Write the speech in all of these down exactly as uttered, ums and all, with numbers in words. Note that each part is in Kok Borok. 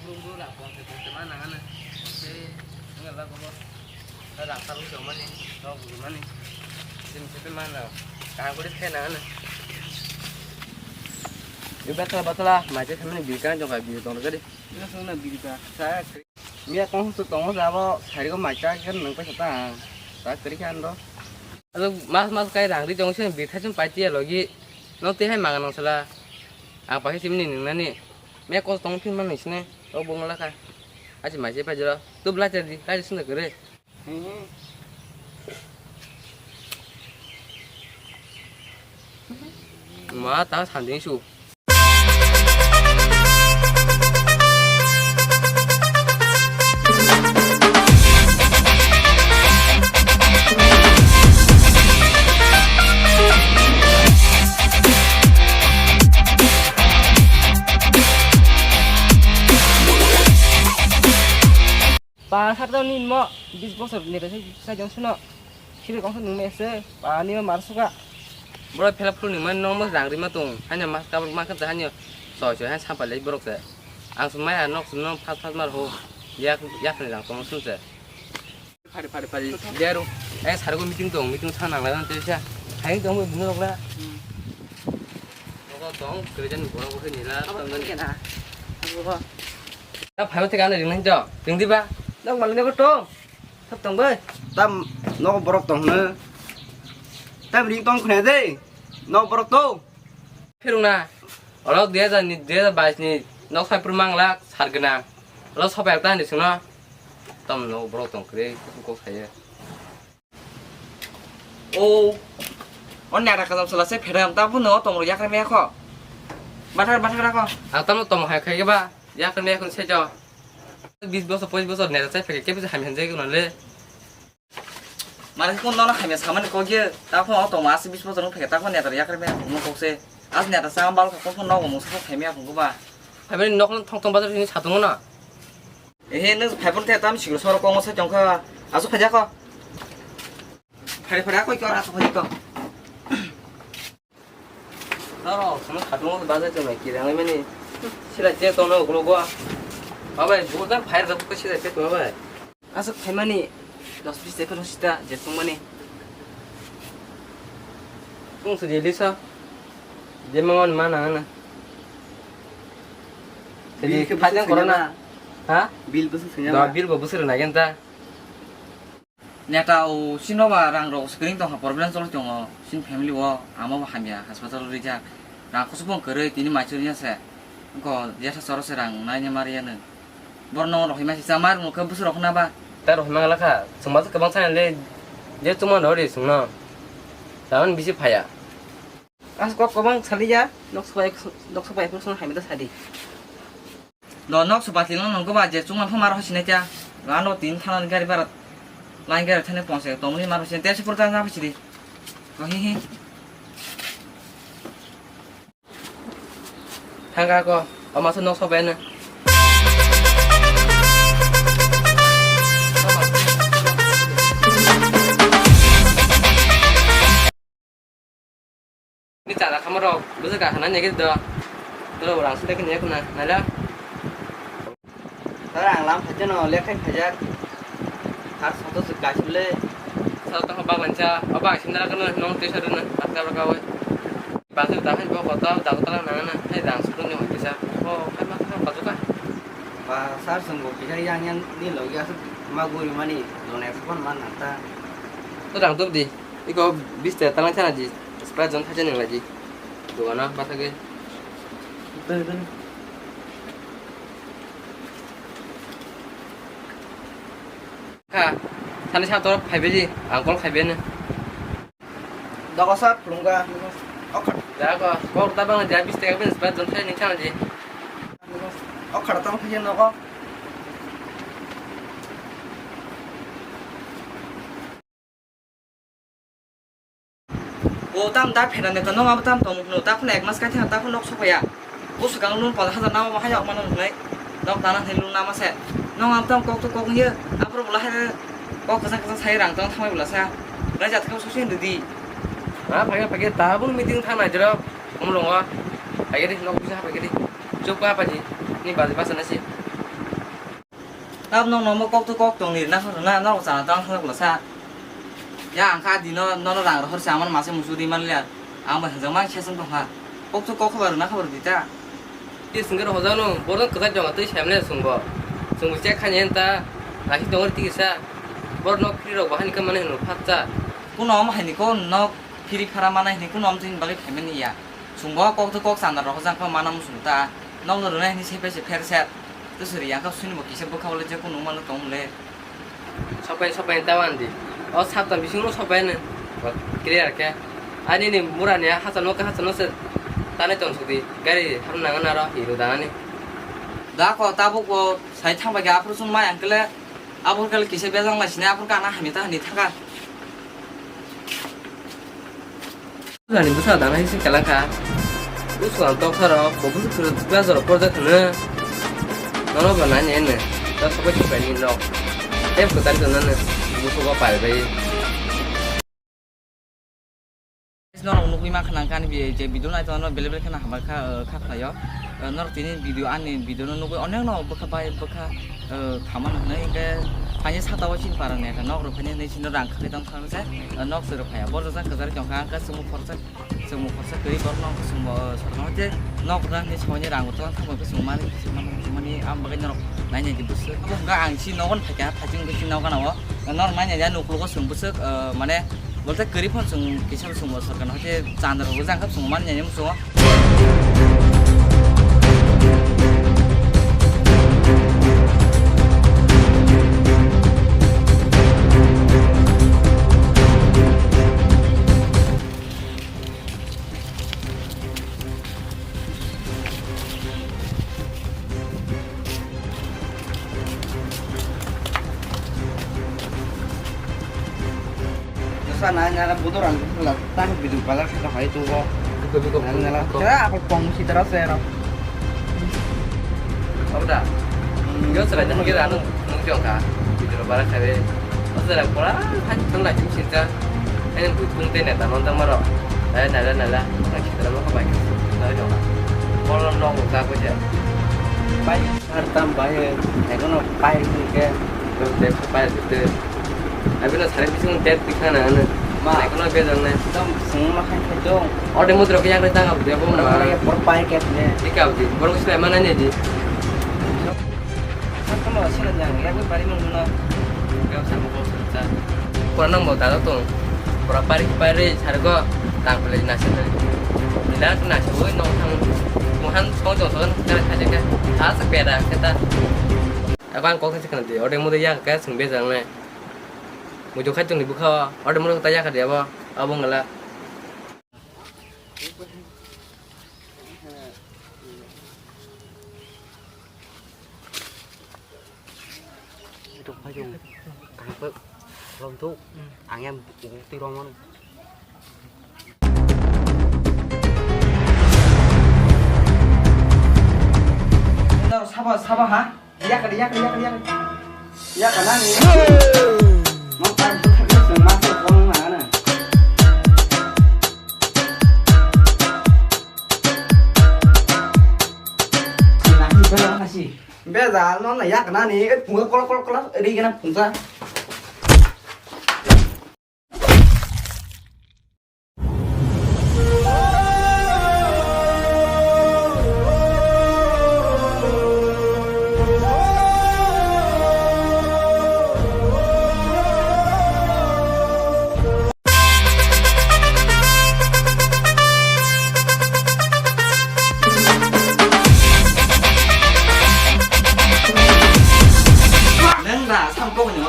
Bumbu rang pon se pon se ma nang ano. Se ngal la gobo. Rang sa lu jomani, rok jomani. Sim se ma nang. Kaham kori khe nang ano. Ibe batala batala, mai se samani bikang jong ka bi tong gari. Ina song na bikang. Sa. Miya kong su tong sa bo, sari ko mai ta kan nang paisa ta. Ta kari kan do. Alo mas mas kai rang ri jong se bi thai chum pai ti logi. No te hai mangan nang sala. Ang pakai simni nang nani. Me kos tong phin man sini. O bong la ka. Achi mai se pa jero. Tu bla chadi. Kai sunda kere. Ma ta sanding su. Ba sarta ni mo bis bosor ni rese sai jong suno. Siri kong nung mese ba ni mar suka. Bro phela phul ni man nong mo rang rima tung. Hanya mas kabur ma kata hanya. Soi soi han sampai lagi borok se. Ang sumai ha nok sum nong phas phas mar ho. Yak yak ni rang tong sum se. Phari phari phari. Diaru. Eh, sargo meeting tong, meeting sa nang lai tei sa. Hai tong mo bunok la. Hmm. Noko tong, kerja ni borok bo ni la. Abo tong ni kena. Abo. Ta phai te kana ring nang jo. Ring di ba. Nok mal ne ko tong. Sab tong bai. Tam nok borok tong ne. Tam ring tong khne de. Nok borok tong. Phirung na. Olo dui hajar ni, dui hajar bais ni nok sai pur mang lak sar gwnang. Olo sopai ta ni sungno. Tam no borok tong kre kok kok saye. O. On nara kajam sala se phedam ta bu no tong ro yakre me kho. Bathar bathar ko. Ang tam no tong hai khai ba. Yakre me khun se jo. Bis bosor, pois bosor nera sai pheke ke bisa ham hen jai gwnang le. Mane kun nono hamya samani kok ye, ta phone o tongma asi bis bosor wng pheke ta phone netar yakre me phone kok se. As netar sa bal ka phone nogo mungsa kok hamya phone ba. Hamya nok thong thong bazar ni satung na. Ehe nung phai phone te tam sigro soro kong se tong kha. Asu khaja ko. Phai phai ko ko asu khaja ko. Aro, sono khatung bazar tong nai kirang mani. Sila je tong no ulo go. Babai, bukan phai rok ko sila je to babai. Aswk phaimani dos bis tephano sita je tongmani. Tong se jeli sa. Je mangan mana ana. Bil ke phajang busuk korona. Sengya na. Ha? Bil busuk sengya na. Bil bo busuk na genta. Neta o sino ba rang rok screen tong ha problem choli tongo. Sin family o amo bo hamya hospital rijak. Rang kusubong kwrwi tini maichuri ya se. Ko jesa choro se rang nai ne mari ya nung. Borno rohima sisa mar mukhe busu rohna ba. Ta rohima gala kha, chwngma kwbang sana le, je chwngma no ri chwngno. Tawan bisi phaya. As kok kwbang sali ya, nok sabai, nok sabai phuru song hamida sadi. No nok sabai tilo nong ba je chwngma phama roh sinai ta. Ano tin thana gari barat. Line gari thani ponse tongni mar roh sinai ta se purta na sidi. Ko hi hi. Thangka ko, o masa nok sobai na. Ni chara khamaro, bwswk kahana nyakhe do. Dolo rang sudai khe nyakhe na, naila. Sir, ang lam phaijano, left hand phaijak. Har soto se kaisule. Sir, tongkha bagwansa, o bang simna rwgwno, nong twi sarwno, atka rwgwi. Bazar da hai bo kotor, da kotor nang na, hai rang sudon ni hoi kisa. O, hai ma kha bazuka. Ba, sir, sung bo kisa yang yang ni logi asuk ma guri mani, dona expo man nang ta. To rang tup di. Iko bis ta talang chana ji. Sprite jon khacha ning laji. Dogana bathage. Kha, sani sa tor phaibe ji, ang call khaibe ne. Dogo sir, khulumkha. Okhar. Da ko, kok ta bang ja bis ta ben Sprite jon khai ning chana ji. Okhar tang phai nogo. O tam da phena ne to nong abo tam tong no ta phun ek mas kai thang ta phun nok sokya. O swkang lun ponchas hajar nama bahai yok mano hnai. Nok dana hnai lun nama se. Nong abo tam kok to kok ye. Apro bola hai kok kwchang kwchang sai rang tong thamai bola sa. Rai jat kau susi didi. Ha phage phage ta bun meeting thang nai jero. Umlongo. Phage di nok bisa phage di. Chuk pa pa ji. Ni baji basa na si. Tab nok nomo kok to kok tong ni na khoro na, nok chana tang khoro sa. Ya ang kha di no, nono rang rohor sa, amar mase musu di man liya. Ang ba hajang mang sesong tong ha. Kok to kok khoro na khoro di ta. Ti sungger hojano, borok kwchak joma twi saimle sungbo. Sungbo chek khani enta, laki tongor tikisa. Borok nok phiri rok bahani khe mane hino phatsa. Kuno om haini ko nok phiri phara mana hini kuno om tini bagwi phaimani ya. Sungbo kok to kok chanda rok hojang kho mana musung ta. Nok no rwnai hini sepe se pher set. To suri yang kap suni bo kisa bwkha wale je kuno mano tong le. Sopai, sopai ta wan di. O sapta bisingo sopai no. Clear khe. Ani ni mura ni hacha no, hacha no se tanai tong sudi. Gari ham nang na ro hiro dangani. Da ko tabuk bo sai thang ba ga aphuru sung mai ang kele. Aphuru kele kisa bejang lai sini aphuru kana hami ta hani thaka. Jani bwsa dana hisi kala kha. Usu ang tok saro, bo bwsa kuru bwsa saro porda khna. Nono ba nani ene. Ta sobai sobai ni nok. Tem ko tari dona ne. Bwsa ba pai bai. Norok nugwi ma khna kani bi je video nai tono bele bele khna hama kha, kha khlaio. Norok tini video ani video no nugwi onek no bwkha bai bwkha. Thaman hwnwi hwnkhe phaini saka o chini para ni nok rok phaini hwnwi chini rang khakhe tong thang se nok chwrwk phaiya borok jang kwchari tong kha ang khe chwngmo khoroksa chwngmo khoroksa kwrwi borok no chwngmo sorkar hwnkhe nok rang ni sawani rang tong thang khe chwngmani chwngmani ang bagwi norok nainai di bwswk abo hwnkhe ang chini nogo phaikha phaising hwnkhe chini nogo gana o norok nainai ya nuklugo chwng bwswk mane. Bolte kwrwi phano chwng kisa bo chwngbo sorkar no hwnkhe chandra rok jang khe chwng mani nai muchungo. Dosa na nyala bodo rang la tang bidu balar kha hai tu bo. Biko, biko, nang nyala biko. Kera apal pong si tera sera. Abda. Hmm. Yo sera jang kira anu nung jong kha. Bidu balar kha be. O sera pora han thang la jim sinta. Ayan bu tung te neta non tang maro. Ayan nala nala. Nang si tera mo kha bai. Nang jong kha. Polo nong ka ko je. Bai. Ar tam bai, ekono pai ke. Dep pai dep. Abino sari bising dep dikha na ano. Ma. Ekono bejang na. Tam sung ma khai khai dong. Ode mudro ke yang tang ab debo ma. Ore por pai ke ne. Dikha ab di. Bor usle mana ne di. Sar kono sila jang, ya ko pari mong na. Gam sa mo ko sa. Pura nang bo dado tong. Pura pari pari sargo tang pele nasi tari. Nila nasi oi nong thang muhan song jong song kara khaje ka. Tha sa pera keta. Abang kok thang sikana di. Ode mo de ya ka sung bejang nai. Mujo khai tong ni bukha. Ode mo ta ya ka di abo. Abo ngala. Itu payung. Kangpek. Rontok. Ang yang bukti romon. Saba, saba ha? Yakar, yakar, yakar, yakar. Yakar nani? Mau tak buka dia semasa kong mana? Nani bela nasi? Bela no na yakar nani? Eh, punga kolok kolok kolok, ri kena punga. Nang na sam kok ni.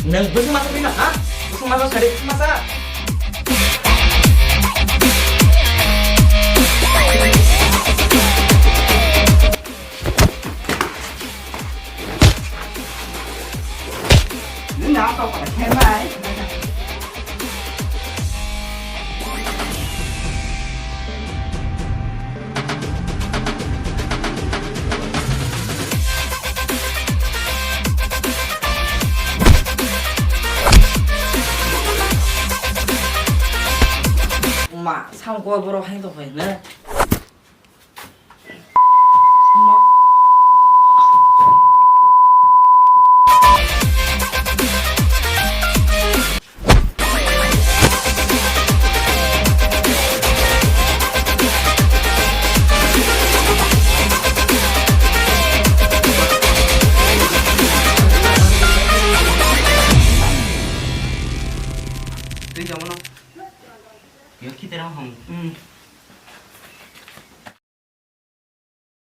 Nang bwswk masa bina, ha? Bwswk masa sari, bwswk masa. Nang na tau pada khenai. Ma, sam kok borok hai tong phai ne. Yo, kita orang hong. Hmm.